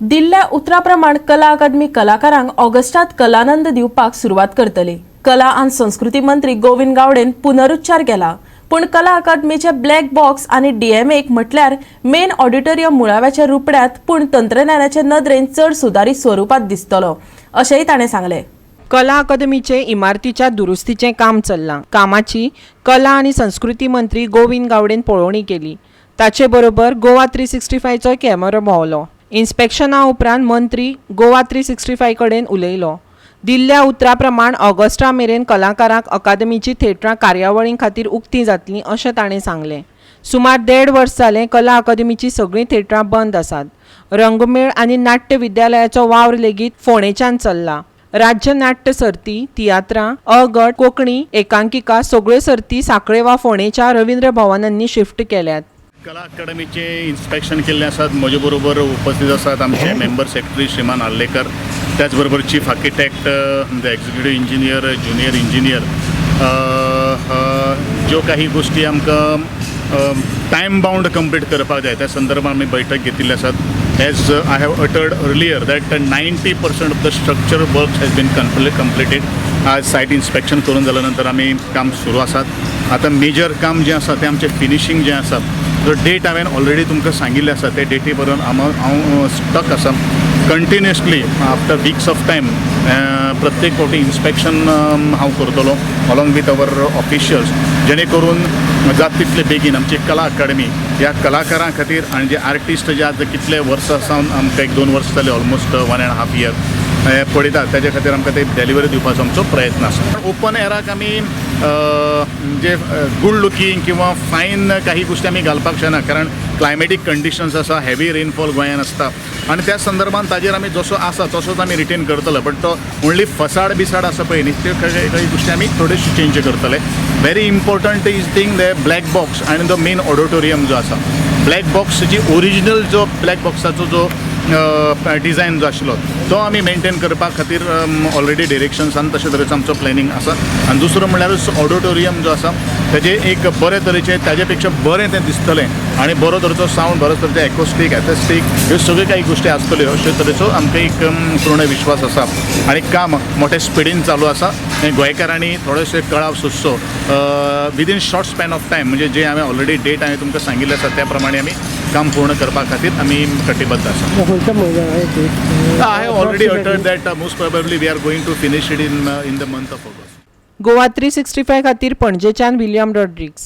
दिल्ल्या उतरा प्रमाण कला अकादमी कलाकारांक ऑगस्टात कलानंद दिवपाक सुरवात करतली. कला आनी संस्कृती मंत्री गोविंद गावडेन पुनरुच्चार केला, पूण कला अकादमीचे ब्लॅक बॉक्स आनी डीएमएक म्हटल्यार मेन ऑडिटोरियम मुळाव्याच्या रुपड्यात पूण तंत्रज्ञानाचे नदरेन चड सुदारीत स्वरुपात दिसतलो, अशेंय ताणें सांगलें. कला अकादमीचे इमारतीच्या दुरुस्तीचें काम चल्लां. कामाची कला आनी संस्कृती मंत्री गोविंद गावडेन पळोवणी केली. ताचे बरोबर गोवा 365चोय कॅमेरो भोंवलो. इन्स्पेक्शना उपरांत मंत्री गोवा 365 कडेन उलयलो. दिल्ल्या उतरा प्रमाण ऑगस्टा मेरेन कलाकारांक अकादमीची थेटरां कार्यावळीं खातीर उक्तीं जातलीं, अशें ताणें सांगलें. सुमार देड वर्स जालें कला अकादमीचीं सगळीं थेटरां बंद आसात. रंगमेळ आनी नाट्य विद्यालयाचो वावर लेगीत फोंडेच्यान चल्ला. राज्य नाट्य सर्ती, तियात्रां, अ गट, कोंकणी एकांकिका सगळ्यो सर्ती सांखळे वा फोंडेच्या रवींद्र भवनांनी शिफ्ट केल्यात. कला अकादमीचे इन्स्पेक्शन केल्ले आसात. म्हजे बरोबर उपस्थित आसात आमचे मेंबर सेक्रेटरी श्रीमान आर्लेकर, त्याच बरोबर chief architect, the executive engineer, junior engineer. ज्यो काही गोष्टी आमकां टायम बाउंड कंप्लीट करपाक जाय, त्या संदर्भात आमी बैठक घेतिल्ली आसात. As I have uttered earlier that 90% of the structure work has been completed. आज सायट इन्स्पेक्शन करून जाल्या नंतर आमी काम सुरू आसात. आतां मेजर काम जें आसा तें आमचें फिनिशींग जें आसा, जो डेट हांवें ऑलरेडी तुमकां सांगिल्लें आसा, ते डेटी बरोबर हांव स्टक आसा. Continuously after weeks of time प्रत्येक फावटी इन्स्पेक्शन हांव करतलो अलॉंग विथ our officials, जेणे करून जात तितले बेगीन आमची कला अकादमी ह्या कलाकारां खातीर आनी जे आर्टिस्ट जे आज कितले वर्सां सावन, आमकां एक दोन वर्सां जाली, almost 1.5 year पळयतात, ताजे खातीर आमकां ते डिलिव्हरी दिवपाचो आमचो प्रयत्न आसा. ओपन एराक आमी जे गूड लुकींग किंवा फायन काही गोष्टी आमी घालपाक शकना, कारण क्लायमेटीक कंडिशन्स आसा, हेवी रेनफॉल गोंयान आसता आनी त्या संदर्भात ताजेर आमी जसो आसा तसोच आमी रिटेन करतले, बट तो ओन्ली फसाड बिसाड आसा पळय न्ही, त्यो काही काही गोष्टी आमी थोड्योश्यो चेंज करतले. Very important is thing, the black box आनी the main auditorium जो आसा. ब्लॅक बॉक्स जी ओरिजिनल जो ब्लॅक बॉक्साचो जो डिझायन जो आशिल्लो, तो आमी मेंटेन करपा खातीर ऑलरेडी डिरेक्शन्स आनी तशे तरेचो आमचो प्लॅनिंग आसा. आनी दुसरो म्हणल्यारूच ऑडिटोरियम जो आसा, तेजे एक बरे तरेचे, ताजे पेक्षा बरें तें दिसतलें आनी बरो तरेचो सावंड, बरो तरेचो एकॉस्टीक, एथेस्टीक ह्यो सगळ्यो काही गोश्टी आसतल्यो, अशे तरेचो आमकां एक पूर्ण विश्वास आसा आनी काम मोठे स्पिडीन चालू आसा. आनी गोंयकारांनी थोडेशे कळाव सोंसचो. Within short span of time, म्हणजे जे हांवें ऑलरेडी डेट हांवें तुमकां सांगिल्लें आसा, त्या प्रमाणे आमी काम पूर्ण करपा खातीर आमी कटिबद्ध आसा. खंयच्या म्हयन्याक आहे? I have already uttered that most probably we are going to finish it in the month of August. Goa 365 खातीर पणजेच्यान विलियम रॉड्रिग्स.